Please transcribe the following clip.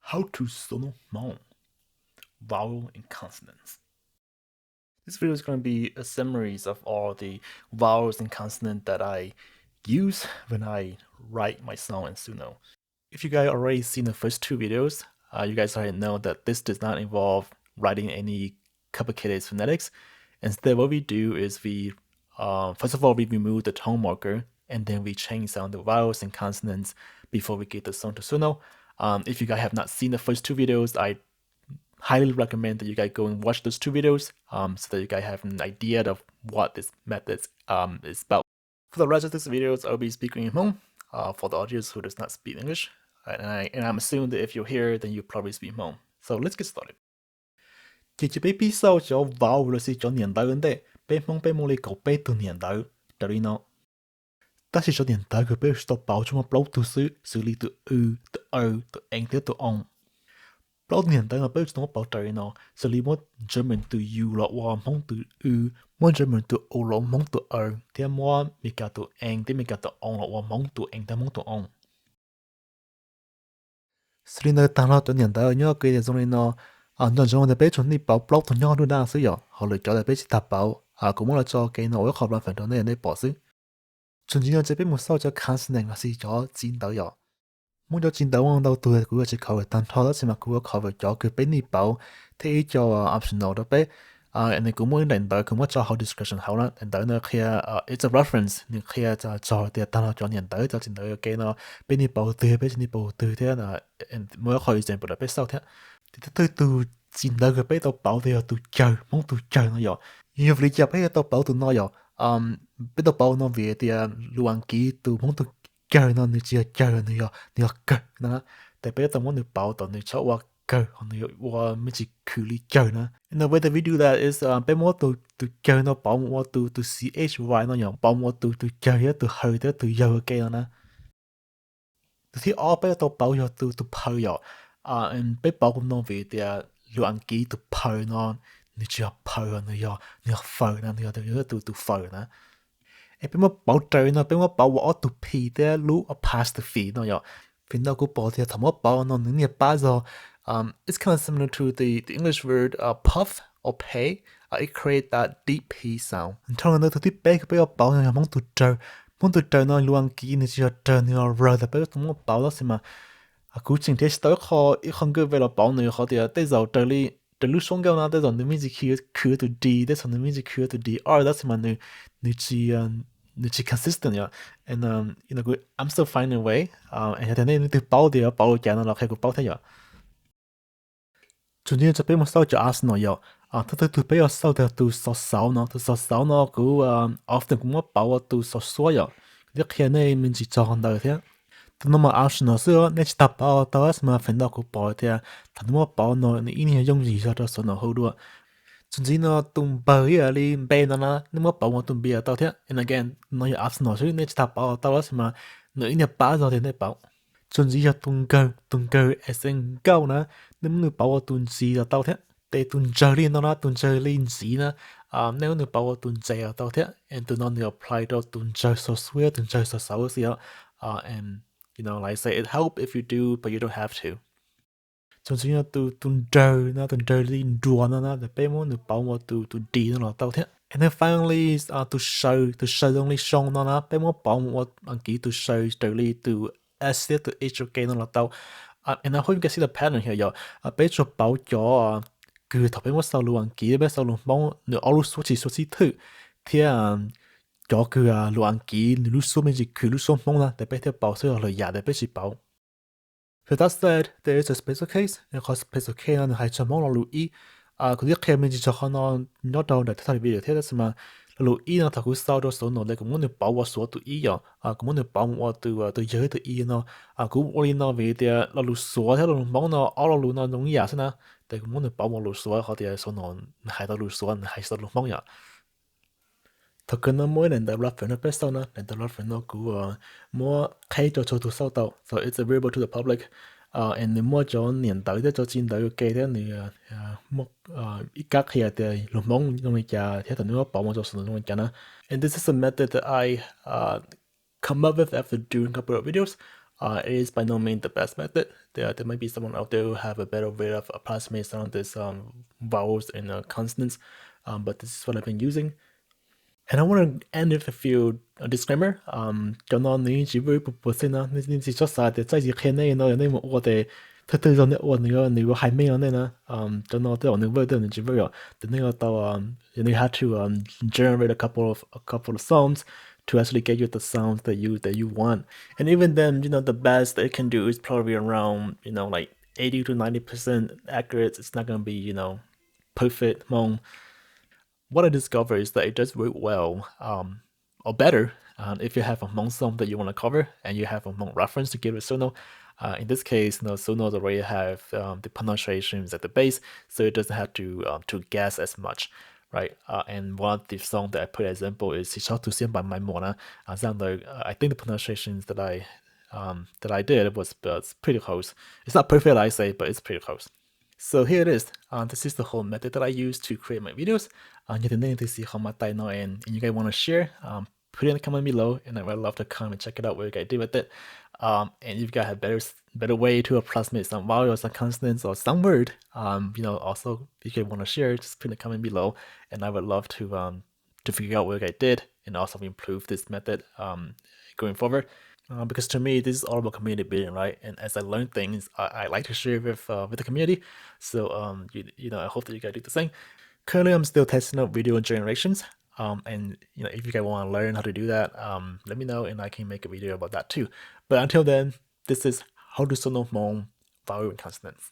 How to Suno Hmong. Vowel and consonants. This video is going to be a summaries of all the vowels and consonants that I use when I write my song in Suno. If you guys already seen the first two videos, uh, you guys already know that this does not involve writing any complicated phonetics. Instead, what we do is we, uh, first of all, we remove the tone marker, and then we change down the vowels and consonants before we get the song to Suno. Um, if you guys have not seen the first two videos, I highly recommend that you guys go and watch those two videos, um, so that you guys have an idea of what this method, um, is about. For the rest of these videos, I'll be speaking in Hmong, uh, for the audience who does not speak English. And, I, and I'm assuming that if you're here, then you probably speak Hmong. So let's get started. Ces cia peb pib xauj cov vowel los sis cov niam ntawv ntej. Peb Hmoob peb muaj li kaum peb tug niam ntawv raws li no. Tab sis cov niam ntawv kws peb tau pauv tsuas muaj plaub tug xwb, xws li tus w, tus aw, tus ee thiab tus oo. Plaub tug niam ntawv no peb tsuas tau muab pauv raws li no, xws li muab German tus u los ua Hmoob tus w, muab German tus o los ua Hmoob tus aw, thiab muab Meskas tus ee thiab Meskas tus oo los ua Hmoob tus ee thiab Hmoob tus oo. Xws li ntawd tag nrho cov niam ntawv nyob kev zoo li no. Nco ntsoov tias peb tsuas nej pauv plaub tug nyob lub dab xwb yom, ho lwm cov peb tsis tau pauv. Kuv muab los tso kev no ua ib qho pla feem rau nej nej pom xwb. Txuas ntxiv no ces peb mus xauj cov consonant los sis cov txiv ntawv yom. Muab cov txiv ntawv ua ntau tug kuv yuav tsis cover tag nrho, tab sis mas kuv yuav cover cov kws peb nej pauv thiab ib co optional rau peb. Kuv muaj ib daim ntawv kuv muab tso hauv description hauv na, daim ntawv no qhia, it's a reference, nws qhia txog tias tag nrho cov niam ntawv cov txiv ntawv ua ke no peb nej pauv twg peb tsis nej pauv twg thiab, muaj ib qho example rau peb xauj thiab. Ces tus thawj tug txiv ntawv kws peb tau pauv tias yog tus cawg, Hmoob tus cawg no yom. Yog vim li cas peb tau pauv tus no yom? Peb tau pauv no vim tias lus Askiv tus Hmoob tus cawg no nws tsis yog cawg, nws yog, nws yog kawg no. Ces peb tau muab nws pauv tau nws txhob ua kawg, ho nws ua me ntsis khwv li cawg na. And the way that we do that is peb muab tus cawg no pauv mus ua tus, tus chy no yom, pauv mus ua tus, tus cawg thiab tus haw thiab tus yawg ua ke no na. Tus thib ob peb tau pauv yog tus, tus phaw yom. Peb pauv no vim tias lus Askiv tus phaw no nws tsis yog phaw, nws yog, nws yog faws na, nws yog tus, tus faws na. Es peb muab pauv raws no, peb muab pauv ua ob tug p thiab lub apostrophe no yom. Vim no kuv pom tias thaum muab pauv no nws niaj pab zog. It's kind of similar to the, the English word puff or pay. It create that deep p sound. Nrho ntawd tus thib peb kws peb yuav pauv no yog Hmoob tus raws. Hmoob tus raws no lus Askiv nws tsis yog raws, nws yog raws, tas peb tau muab pauv tab sis mas kuv tseem thiaj tsis tau ib qho, ib qho nkawj ve los pauv nws qhov tias tej zaum raws li, raws lub suab nkauj na tej zaum nws me ntsis khwv tus d, tej zaum nws me ntsis khwv tus d r, tab sis mas nws, nws tsis, nws tsis consistent yom. And I'm still finding a way. Yog tias nej leej twg paub tias yuav pauv li cas no los qhia kuv paub thiab yom. Txuas ntxiv no ces peb mus xauj cov optional yom. Thawj thawj tug peb yuav xauj tias tus xov xauv no, tus xov xauv no kuv often kuv muab pauv ua tus xov xuab yom. Kuv thiaj qhia nej me ntsis txog ntawd thiab. Tus no mas optional xwb, nej tsis tas pauv tau tab sis mas feem ntau kuv pom tias thaum nej muab pauv no nws ib niag yooj yim zog rau xov no hu dua. Txuas ntxiv no tus npawg ib yam li npe no na, nej muab pauv ua tus npias tau thiab. And again, no yog optional xwb, nej tsis tas pauv tau tab sis mas nws ib niag pab zog tias nej pauv. Txuas ntxiv yog tus nkawg, tus nkawg as in nkauj na, nej muab nws pauv ua tus ntxiv los tau thiab. Ces tus ntsawg li no na, tus ntsawg li ntxiv na, nej muab nws pauv ua tus ntxes los tau thiab. And tus no nws apply rau tus ntsawg xov xuab, tus ntsawg xov xauv xwb os. And you know, like I say, it help if you do, but you don't have to. Txuas ntxiv yog tus, tus nrawg no, tus nrawg li nruas no na, ces peb muab nws pauv ua tus, tus d no los tau thiab. And then finally, tus saw, tus saw zoo li soo no na, peb muab pauv mus ua Askiv tus saw raws li tus s thiab tus h ua ke no los tau. And I hope you can see the pattern here yom. Peb tsuas pauv cov kws thaum peb muab xaus lus Askiv, peb xaus lus Hmoob nws ob lub suab tsis suab xib thwm, thiab cov kws lus Askiv nws lub suab me ntsis khwv lub suab Hmoob na, ces peb thiaj pauv xwb, lwm yam ces peb tsis pauv. With that said, there is a special case, qhov special case no nws hais txog Hmoob lo lus ib. Kuv twb qhia me ntsis txog qhov no nyob rau nram thawj thawj video thiab, tab sis mas lo lus ib no thaum kuv xaus rau Suno ces kuv muab nws pauv ua Suav tus ib yom, kuv muab nws pauv mus ua tus, tus yawg tus i no. Kuv ua li no vim tias lo lus Suav thiab lo lus Hmoob no ob lo lus no zoo ib yam xwb na, ces kuv muab nws pauv mus ua lus Suav qhov tias Suno nws hais tau lus Suav, nws hais tsis tau lus Hmoob yom. Thaum kawg no muaj ib daim ntawv reference no peb xauj na, daim ntawv reference no kuv muab qheb rau txhua tus xauj tau, so it's available to the public. And nws muaj cov niam ntawv thiab cov txiv ntawv ua ke thiab nws muaj ib kab qhia tias lus Hmoob zoo li cas thiab thaum nws muab pauv mus rau Suno zoo li cas na. And this is a method that I come up with after doing a couple of videos. It is by no means the best method. there, there might be someone out there who have a better way of approximate some of these um, vowels and uh, consonants, um, but this is what I've been using. And I want to end with a few uh, disclaimer. Um, cov no nws tsis vwj puas puas xeej no, nej tsis txhob xav tias txawm yus qhia nej no nej mus ua ces thawj thawj zaug nej ua nws nws yuav hais meej no nej na. Um, cov no tej zaum nws vwj tej zaum nws tsis vwj yom. Ces nej yuav tau um, you have to um, generate a couple of a couple of sounds to actually get you the sounds that you that you want. And even then, you know, the best that it can do is probably around, you know, like eighty to ninety percent accurate. It's not going to be, you know, perfect Hmong. What I discovered is that it does work well, um, or better, um, if you have a Hmong song that you want to cover and you have a Hmong reference to give to Suno. Uh, in this case, you know, Suno already have um, the pronunciations at the base, so it doesn't have to um, to guess as much, right? Uh, and one of the songs that I put as example is Xyov Tus Xiab Npais Mai Muas na. Uh, sound like, uh, I think the pronunciations that I um, that I did was, was pretty close. It's not perfect, I say, but it's pretty close. So here it is. Uh, this is the whole method that I use to create my videos. Uh, you can think this is how my title and, and you guys want to share. Um, put it in the comment below, and I would love to come and check it out what you guys do with it. Um, and if you guys have better better way to approximate some vowels, some consonants, or some word, um, you know, also if you guys want to share, just put in the comment below, and I would love to um to figure out what you guys did and also improve this method um going forward. Uh, because to me, this is all about community building, right? And as I learn things, I, I like to share with uh, with the community. So um, you, you know, I hope that you guys do the same. Currently, I'm still testing out video generations. Um, and you know, if you guys want to learn how to do that, um, let me know and I can make a video about that too. But until then, this is How to Sono Hmong Vowel and Consonants.